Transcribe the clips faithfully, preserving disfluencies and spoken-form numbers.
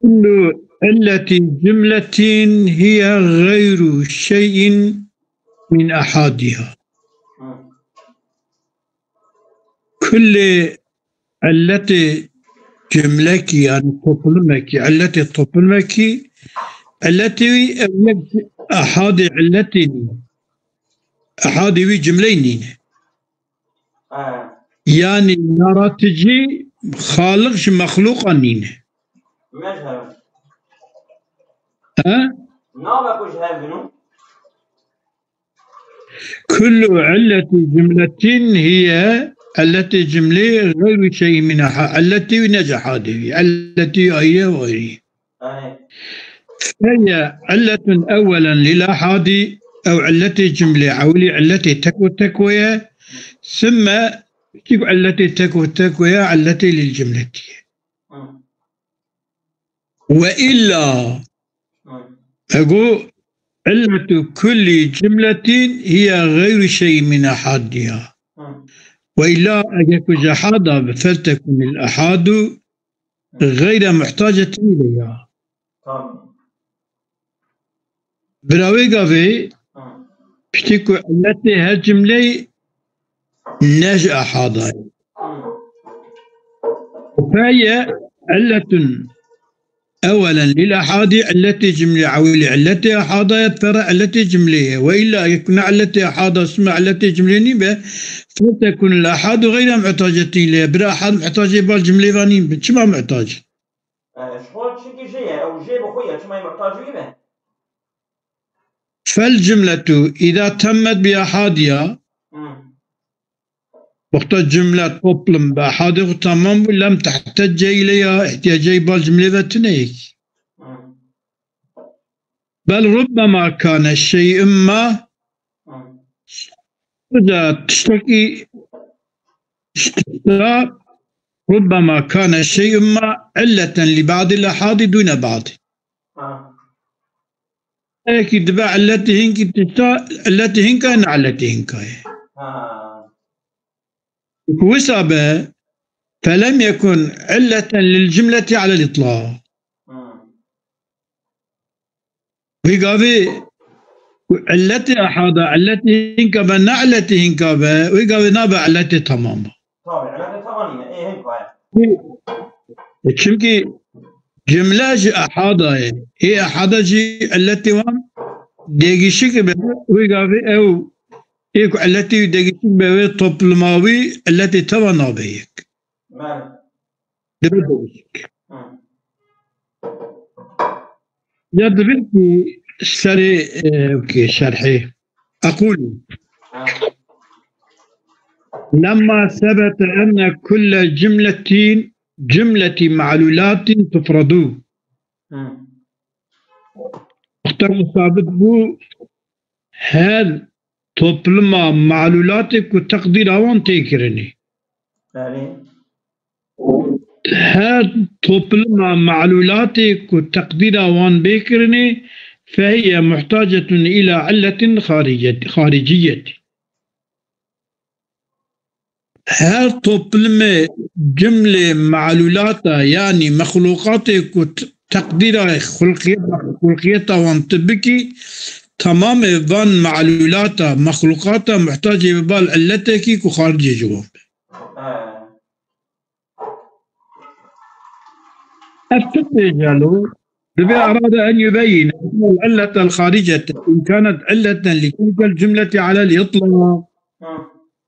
كل علة جملة هي غير شيء من أحادها. Kulê illetê cimlekî, yani toplumekî, illetê toplumekî, illetê wî ew yek ehadê illetê nîne. Ehadê wî cimleyê nîne. He. Yani yaratıcı Xaliq ji mexluqa nîne. Mezhebe. He? Nabe ku ji hev bino? كل علة جملة هي علة جملة غير شيء منها. علة نجح هذه. علة أيه وهي. Erê. فهي علة أولا للأحاد أو علة جملة. Ewilî illetê tek û tek wê ye. ثم علة tek û tek wê ye, illetê lil cimletî ye. Hı. وإلا Hı. Ego علة كل جملة هي غير شيء من أحادها. Hı. وإلا ege ku ji ehada be, فلتكن الأحاد غير محتاجة إليها. Tamam. Bira wê gavê Hı. piştî ku illetê her cimleyê ne ji ehada ye. Hı. فهي علة أولا للأحاد. Illetê cimlê ewilî illetê ehada ye, pere illetê cimlê ye. وإلا eke ku ne illetê ehada, sima illetê cimlê nîbe, فلتكن الأحاد غير محتاجة إليها. Bira ehad muhtacê bal cimlê ve nîn bin. Çima muhtac? E, ji xwe çimkî jê ye, ew jê bi xwe ye, çima yê muhtac wî be? فالجملة إذا تمت بأحادها. Hı. Wexta cimle, toplum bi ehadê xwe tamam bû, لم تحتج إليها, ihtiyacê bal cimlê ve tune ye. Hı. بل ربما كان شيء ما. Hı. Uca tiştekî, tişta, ربما كان شيء ما علة لبعض الأحاد دون بعض. Ha. Belkî dibe illetê hinkî tişta, illetê hinka ne illetê hinka ye. Ha. Wisa be, فلم يكن علة للجملة على الإطلاق. Ha. Wî gavê ku illetê ehada, illetê hinka be, ne illetê hinka be, wî gavê nabe illetê tamam be. Tabii, illetê tamam nîne, ê hinka ye. E, çimkî cimle ji ehada ye. Ê ehada jî illetê wan degişik be, wî gavê ew ê ku illetê wî degişik be, wê topluma wî illetê te ve nabe yek. Belê. Dibe degişik. Hı. Ya dibin ku serê, e, ki şerhê. أقول. Ha. لما ثبت أن كل جملة، جملة معلولات تفرد. Hı. Wexta ku sabit bû, her topluma malulatê ku teqdîra wan tê kirinê. Belê. Her topluma malulatê ku teqdîra wan bê kirinê, فهي محتاجة إلى علة خارجة، خارجية. Her toplumê cimlê malûlata, yanî mexlûqatê ku t-, teqdîra xulqiyeta, xulqiyeta wan tu bikî, temamê van malûlata, mexlûqata muhtacê bi bal illetekî ku xaricê ji wan be. Ha. Ev tu dibêje lo, dibê أراد أن يبين أن العلة الخارجة إن كانت علة لتلك الجملة على الإطلاق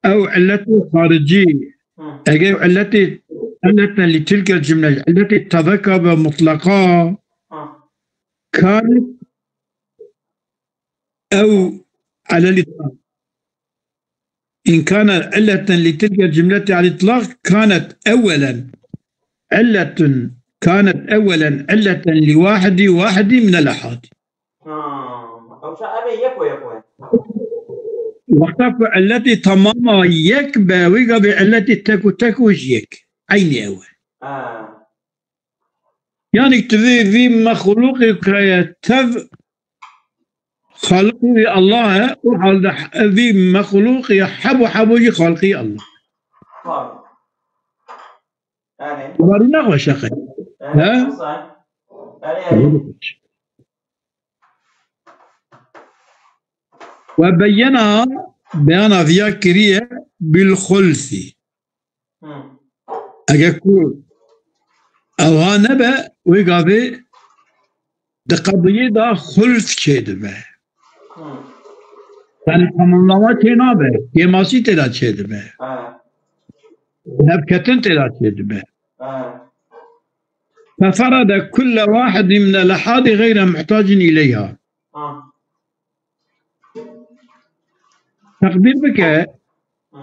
أو علة خارجية. Eger illetê, علة لتلك الجملة، illetê teveka be mutleqa, كانت أو على الإطلاق. إن كان علة لتلك الجملة على الإطلاق كانت أولا علة، كانت أولا علة لواحد واحد من الأحاد. Ha, ew ça ev ê yek we yek we. Wexta ku illetê temama yek be, wî gavê illetê tek û tek û jî yek. Eynî ew e. Ha. Yanî tu vê vî mexlûqê ku heye tev xaliqî wî Allah e, û halde he-, vî mexlûqê heb û hebo jî xaliqî Allah. Tabii. Yani. Barîna xwe şeqe. He? Erê, erê. We beyena, beyana viya kiriye bil xulfi. Hı. Eger ku ewha nebe, wê gavê di qediyê de xulf çêdibe. Hı. Yani tamamlama çênabe, kêmasî tê de çêdibe. Ha. Hevketin tê de çêdibe. Ha. Feferede kulle wahidin minel ahadi gayre muhtacin ileyha. Ha. Teqdîr bike, Hı.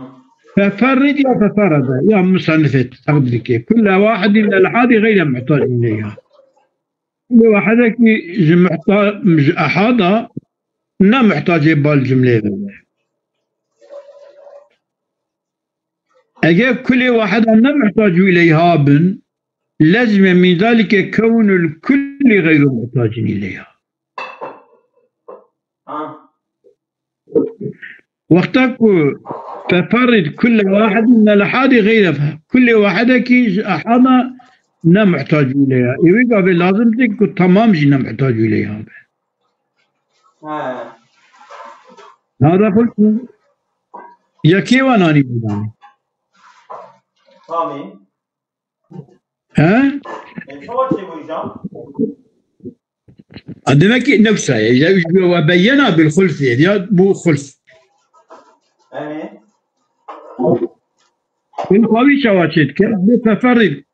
Feferrid ya feferede, ya musannifê teqdîr bike. Kulle wahidin minel ahadi gayre muhtacin ileyha. Kulle wahidekî ji muhta-, ji ahada ne muhtacê bal cumleyê be. Eger kulê wahida ne muhtac û ileyha bin, lezime min zalike kewnul kulli gayru muhtacin ileyha. Ha. Wexta ku feferrid kulle wahidin minel ahadi gayre, kulê wahidekî ji ahada ne muhtac û ileyha. Ê wê gavê lazim tê ku tamam jî ne muhtac û ileyha be. Ha. Hada xulf bû. Yekê wan anî bidan. Tamî. He? E, çawa çêbû îca? A, demek ki nefsa ye. Ya, we beyena bil xulfi. Ya bu xulf. Erê. Xulf abi çawa çêdike? Bu feferrid.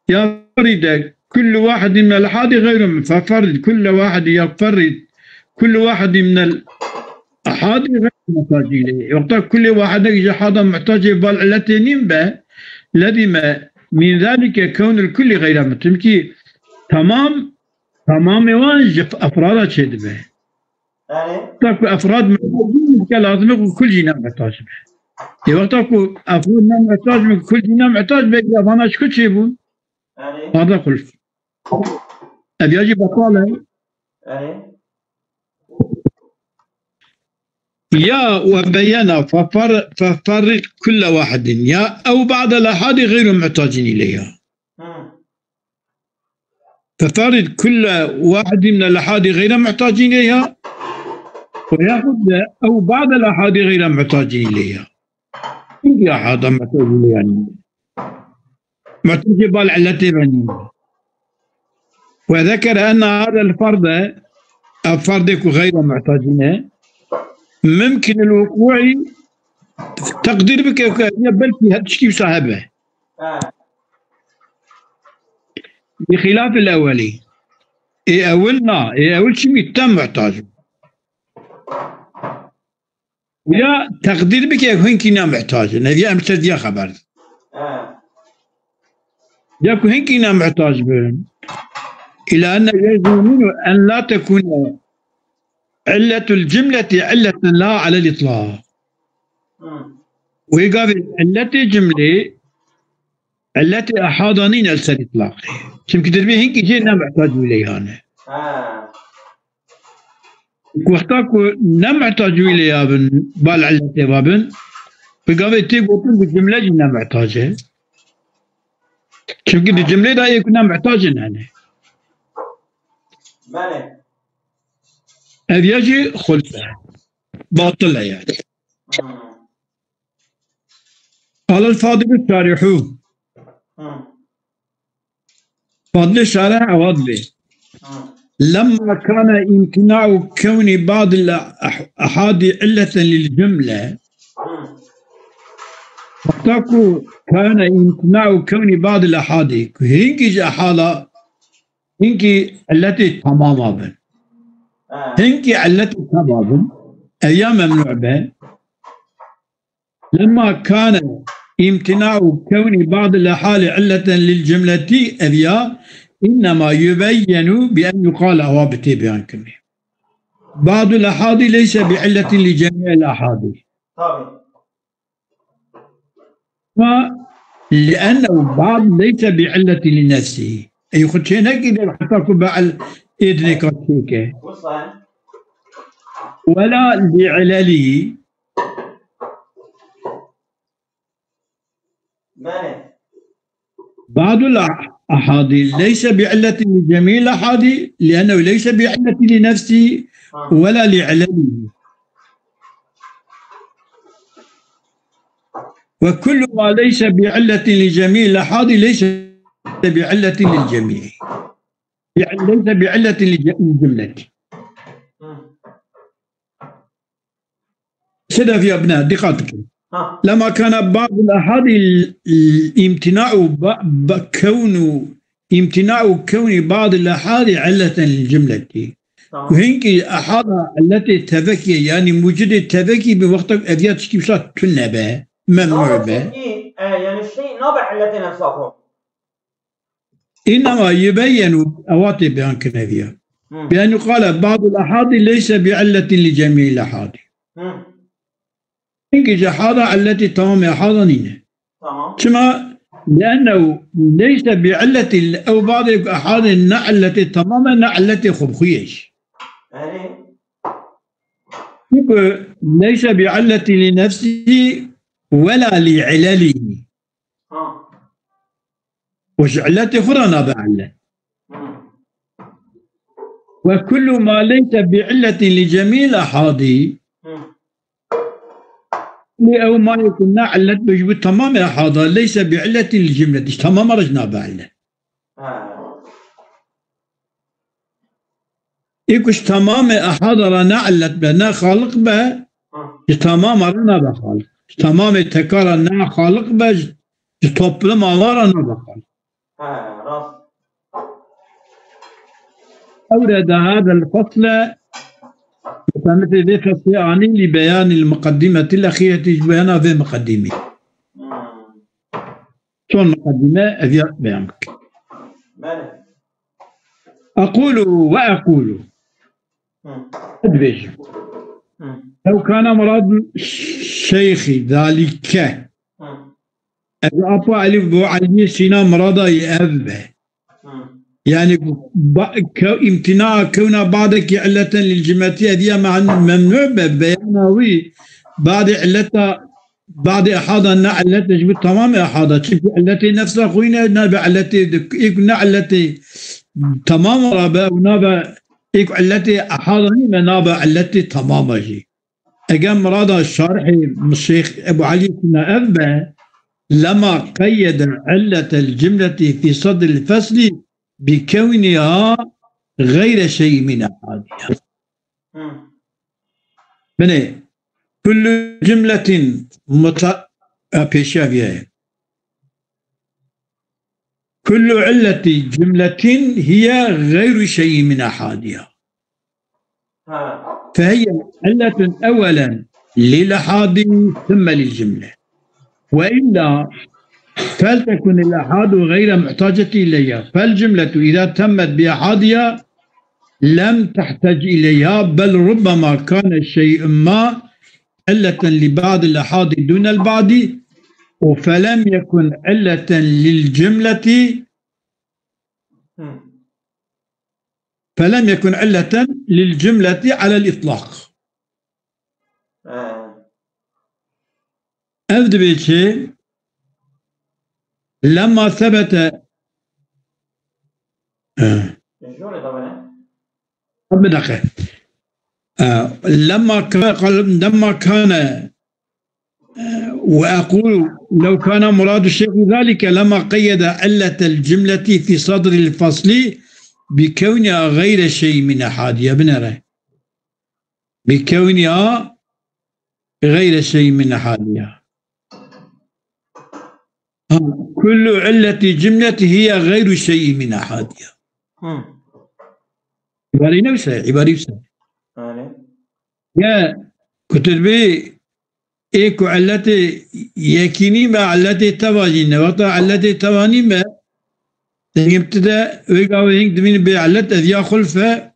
Ya ferride kullu wahidin minel ahadi gayru, feferrid kulle wahidi ya ferrid kullu wahidin minel ahadi gayru muhtacî ileyh. Wexta kulê wahidek ji ahada muhtacê bal illetê nîn be, lezime min zalike kewnul kulli gayre muhtacî. Çimkî tamam, tamamê wan ji efrada çêdibe. Erê. Wexta ku efrad muhtac bûn, dike lazim e ku kul jî ne muhtac be. Ê wexta ku efrad ne muhtac be, kul jî ne muhtac be, ya vana ji ku çêbûn? Erê. Hada xulf. Ev ya jî betal e. Erê. Ya we beyena fefer-, feferrid kulle wahidin. Ya ew ba'del ahadi gayru muhtacin ileyha. Hı. Feferrid kulle wahidin minel ahadi gayre muhtacin ileyha. Ve yahut de ew ba'del ahadi gayre muhtacin ileyha. Hingî ahada muhtacin ileyha nîne. Muhtacê bal illetê ve nîne. Ve zekere enne hadel ferde, ev ferdê ku gayre muhtacî ne, mimkinul wuku'i, teqdîr bike ku ya belkî her tiştî wisa hebe. Ha. Bi xilafil ewwelî. Ê ewil na, ê ewil çimkî te muhtac bû. Ya teqdîr bike ku hinkî ne muhtac in. Ev ya em ser diya xeber. Ha. Ya ku hinkî ne muhtac bin. Ila enne yelzemu minhu en la tekune illetul cumleti illeten la alel itlaq. Hı. Wê gavê illetê cumlê, illetê ahada nîne li ser îtlaqê. Çimkî dirbê hinkî jê ne muhtac wî lê hane. Ha. Wexta ku ne muhtac wî lê ya bin, bal illetê va bin, bi gavê tê gotin ku cumle jî ne muhtac e. Çimkî di cumlê de yê ku ne muhtac in hene. Belê. Ev ya jî xulf e. Batil e yani. Hmm. قال الفاضل الشارح. Hmm. Fadilê şarih ewa dibê. Hmm. لما كان امتناع كون بعض الأحادي علة للجملة. Hmm. Wexta ku كان امتناع كون بعض الأحادي, ku hinkî ji ehada, hinkî illetê temama bin. Ha. Hinkî illetê temama bin, ev ya memnû be. لما كان امتناع كون بعض الأحادي علة للجملة, ev ya, إنما يبين بأن يقال, ewa bi tê beyan kirinê. بعض الأحادي ليس بعلة لجميع الأحادي. Tabii. Ve لأنه بعض ليس بعلة لنفسه. Ey xwe çê nekî de heta ku be el êdinê ka çêke. Wisa. ولا لعلله. Belê. بعض الأحادي ليس بعلة لجميع الأحادي، لأنه ليس بعلة لنفسه ولا لعلله. وكل ما ليس بعلة لجميع الأحادي ليس بعلة للجميع. بع-، ليس بعلة لج-، للجملة. Sedef ya bine, dikkat edin. Ha. لما كان بعض الأحادي ال-، الامتناع ب-، ب-، كون، امتناع كون بعض الأحادي علة للجملة. Tamam. Ku hinkî ehada illetê tevekî, yani mucidê tevekî bi wextek eviya tişkî wisa tune be, memnû be. Tamam, peki, e, yani şey, nabe illetê nefsa xwe. إنما يبين أواتي بيان كنفيا. Hmm. بأن يقال بعض الأحادي ليس بعلة لجميع الأحادي. Hmm. Hinkî ji ehada illetê tamamê ehada nîne. Tamam. Çima? لأنه ليس بعلة ال-، ew badê ku ehadê ne illetê tamam e, ne illetê xwe bi xwe ye jî. Erê. Çünkü ليس بعلة لنفسه ولا لعلله. Ha. Û ji illetê xwe re nabe illet. Hmm. وكل ما ليس بعلة لجميع الأحادي. Hmm. Lê ew mayê ku ne illet be ji bo temamê ehada, ليس بعلة للجملة. Ji temama re jî nabe illet. Ha. Ê ku ji temamê ehada re ne illet be, ne xaliq be, Ha. ji temama re nabe xaliq. Ji temamê teka re ne xaliq be, ji, ji topluma wa re nabe xaliq. Ha, rast. أورد هذا الفصل, musannifê vê feslê anî لبيان المقدمة الأخيرة, ji beyana vê muqedîmê. Hmm. Son muqedîme ev ya beyan bike. Belê. أقول وأقول. Hı. Dibêjim. Hı. لو كان مراد الشيخ ذلك. Hı. Ev apa Elî bo Elî Sîna mirada yê ev be. Hı. Yani ba-, ke-, imtina kewna badekî illeten lil cimletî ev ya men-, memnû be, beyana wî badê illeta badê ehada ne illet e ji bo tamamê ehada. Çimkî illetê nefsa xwe ne, nabe illetê di-, êk ne illetê tamam ra be û nabe êk illetê ehada nî me nabe illetê tamama jî. Eger mirada şarhê Şêx Ebu Elî Sîna ev be, lema qeyyede illetel cimletî fî sedril feslî bi kewniha geyre şeyî min ehadiha. Hı. Binê, kullu cumletin muta-, e, pêşiya viya ye. Kullu illeti cumletin hiye geyru şeyî min ehadiha. Ha. Fehiye illetun ewelen lil ehadi thumme lil cumle. وإلا فلتكن الأحاد غير محتاجة إليها، فالجملة إذا تمت بأحادها لم تحتج إليها، بل ربما كان شيء ما علة لبعض الأحاد دون البعض، فلم يكن علة للجملة، Hı. فلم يكن علة للجملة على الإطلاق. Ha. Ev dibê çi? Lema sebete. Ha. Jûrê de bine. Bir dakika. Ha, lema ka-, lema kane, ha, ve ekulu, lev kana muradu şeyhi zalike lema qeyyede illetel cimleti fi sadril fasli bi kevniha gayre şey min ehadiye. Binere. Bi kevniha gayre şey min ehadiya. Ha, kullu illeti cimleti hiye gayru şey min ehadiya. Hı. İbareyi ne wisa? İbareyi wisa? Yani. Ya, kutubî ê ku illetê yekînî me, illetê teva jî ne. Wexta illetê teva nî me, dengê tu de wê gavê hîn dimîn bê illet, ev ya xulfe,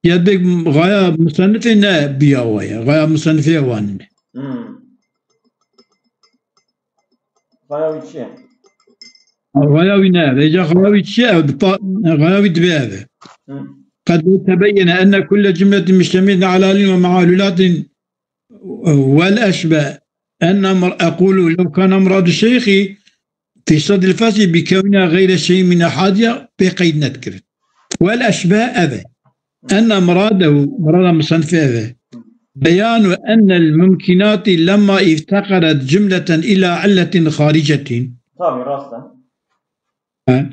ya bê gaya musennifê ne biya wa ye. Gaya musennifê ewan ne. Hmm. Gaya wî çi ye? Gaya wî ne. Vêca gaya wî çi ye? Ev dipa-, gaya wî dibê ev e. Hmm. قد لو تبين أن كل جملة مشتملة على علل ومعلولات والأشبه، أن مر-، أقول لو كان مراد الشيخ في صدد الفصل بكونها غير شيء من أحادها pê qeyd nedikirin. والأشبه ev e. أن مراده, murada musannifê ev e. بيان أن الممكنات لما افتقرت جملة إلى علة خارجة. Tabii, rast e. Ha?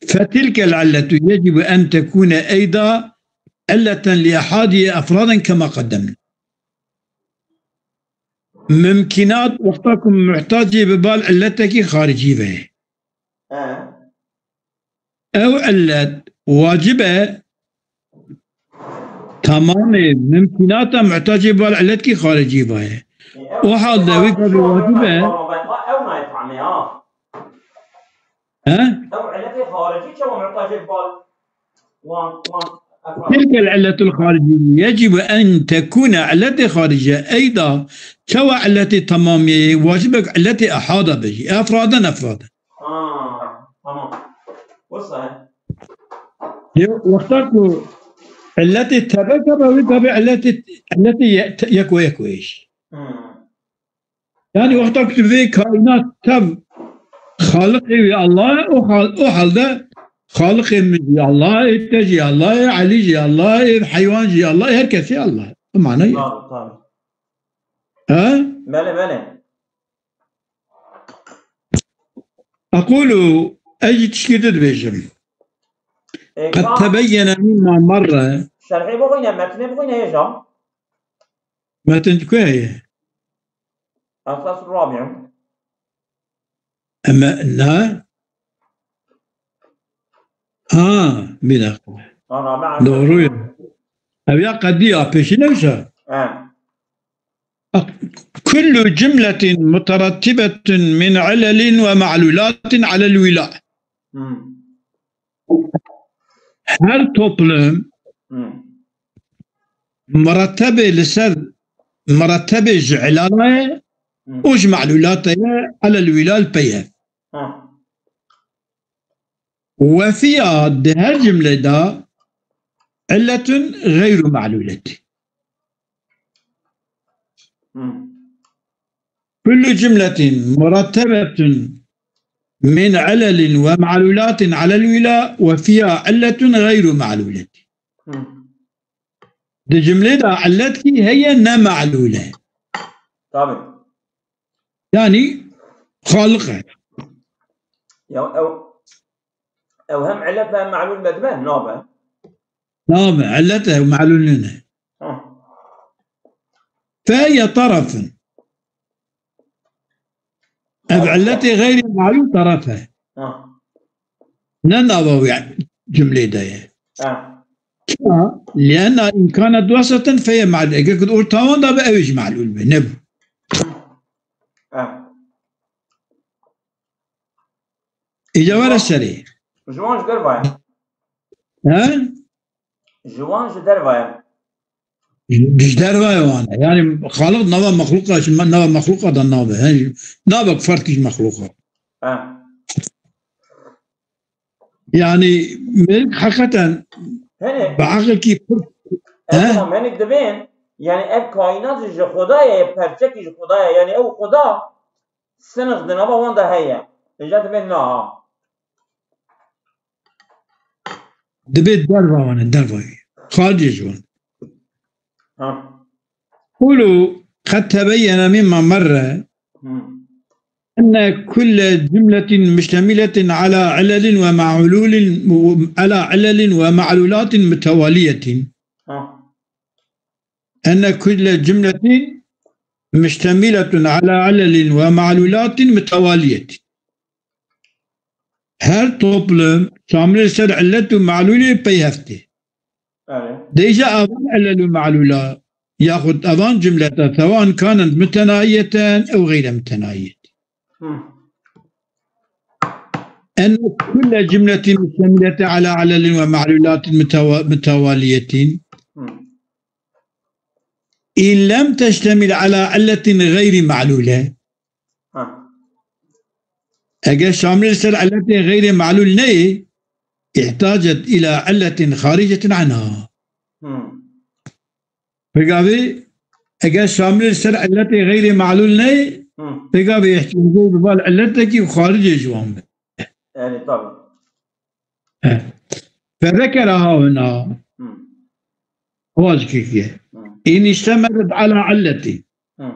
فتلك العلة يجب أن تكون أيضا علة لأحادها أفرادا كما قدمنا. Mimkînat wexta ku muhtacê bi bal illetekî xaricî ve. He. Ew illet wacib e tamamê mimkînata muhtacê bi bal illetekî xaricî ve ye. E, ew O halde wî gavê wacib e. Ew nayê tamê ha. He? Ew illetê xaricî çawa muhtacê bi bal wan, wan efrad? تلك العلة الخارجية يجب أن تكون, illetê xaricî eyda çawa illetê temamiyê ye, wacib e ku illetê ehada be jî. Efraden efraden. Ha, tamam. Wisa he. Yo, wexta ku illetê tebek hebe, wî gavê illetê, illetê ye-, te-, yek we yek we jî. Hmm. Yani wexta ku tu vê kaînat tev Xaliqê wî Allah e, o hal-, o halde Xaliqê min jî Allah e, te jî Allah e, Elî jî Allah e, heywan jî Allah e, her kes jî Allah e. Bu manayı. Tabii, tabii. Ha? Belê, belê. Ekulu, ez jî tişkî dibêjim. E, قد ka-, تبين مما مر. Şerhê bixwîne, metnê bixwîne hêja. Metin ku ye? Esas rabi'un. Eme na. Ha, bir dakika. Ha, rabi'un. Doğru ya. Ev ya qedî ya, peşine wisa. He. كل جملة مترتبة من علل ومعلولات على الولاء. Hmm. Her toplum Hmm. murettebê li ser, murettebê ji ilala ye Hmm. û ji me'lûlata ye, elel wîlal pey ye. Ha. Wefiya di her cimlê de illetun xeyru me'lûletî. Hmm. كل جملة مرتبة من علل ومعلولات على الولاء وفيها علة غير معلولة. Hmm. Di cimlê de illetkî heye ne me'lûl e. Tabii. Yani Xaliq e. Ya ew, ew hem illet ve hem me'lûl me dibe? Nabe. Nabe, illet e, me'lûl nîne. Ha. Fe ye tarafin. Ev illetê xeyrî me'lûl taraf e. Ha. Ne nava wê cimlê de ye. Ha. Çima? Lienna imkanet weseten fe ye me'lûl. Eger ku di orta wan de be, ew ê jî me'lûl be. Nebû. Ha. Îca were serê. Ji wan ji derve ye. He? Ji wan ji derve ye. Ji derve ye wan e. Yani Xaliq nava mexluqa, ji me-, nava mexluqa de nabe. He? Nabe ku ferqî ji mexluqa. He. Yani me heqeten Hene. bi aqilkî pir, he? Tamam, hene dibên, yani ev kaînat ji Xuda ye, perçekî ji Xuda ye. Yani ew Xuda Sinix di nava wan de heye. Êja dibê na ha. Dibê derva wan e, derva wî. Xaricê ji wan. Ha. Qulu qed tebeyyene mimma merre Hmm. enne kulle cumletin muştemiletin ala ilelin ve ma'lulin, ala ilelin ve ma'lulatin mutewaliyetin. Ha. أن كل جملة مشتملة على علل ومعلولات متوالية. Her toplum şamil ser illet û me'lûlê peyheft e. Evet. Dêje avan ilel û me'lûla yaxud avan cumleta sewan kanen mutenahiyeten ew xeyre mutenahiyet. Hı. En kulle cumletin müştemilete ala alelin ve me'lulatin müteva-, mütevaliyetin. Hı. İn lem teştemil ala illetin gayri ma'lule. Ha. Eger şamil ser illetin gayri ma'lul neyê, ihtacet ila illetin haricetin anha. Hmm. Pêgavî, eger şamil ser illetin gayri ma'lul neyê, Pêka vê ihtiyacê bi bal illetekî û xaricê ji wan be. Erê, tabii. He. Fezekeraha huna. Hı. Wajikê ki. Hı. İn iştemelet ala illeti. Hı.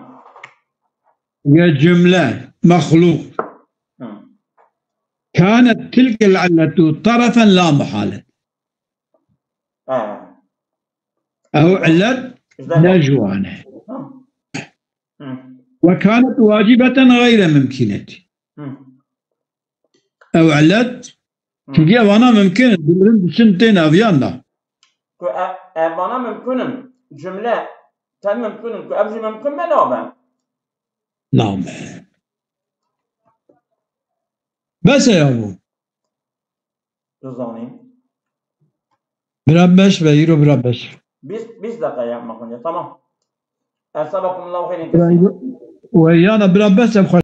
Ve cümle, mehluk. Hı. Kanet tilkel illetu terefen la muhalet. He. Ew illet ne ji wan e. Hı. Hı. Ve kanet wacibeten gayre mümkineti. Hı. Ew illet, Hı. Çünkü evana mümkün, dimirin diçin tên eviyan da. Ku e-, evana mümkün in, cümle, te mümkün in, ku ev jî mümkün be nabe. Nabe. Bes e ya bu. Tu zanî. Bira beş be, îro bira beş. Bîst, bîst dakika yapmak önce, tamam. Esabakumullahu hayren. Ve yana bira beş e.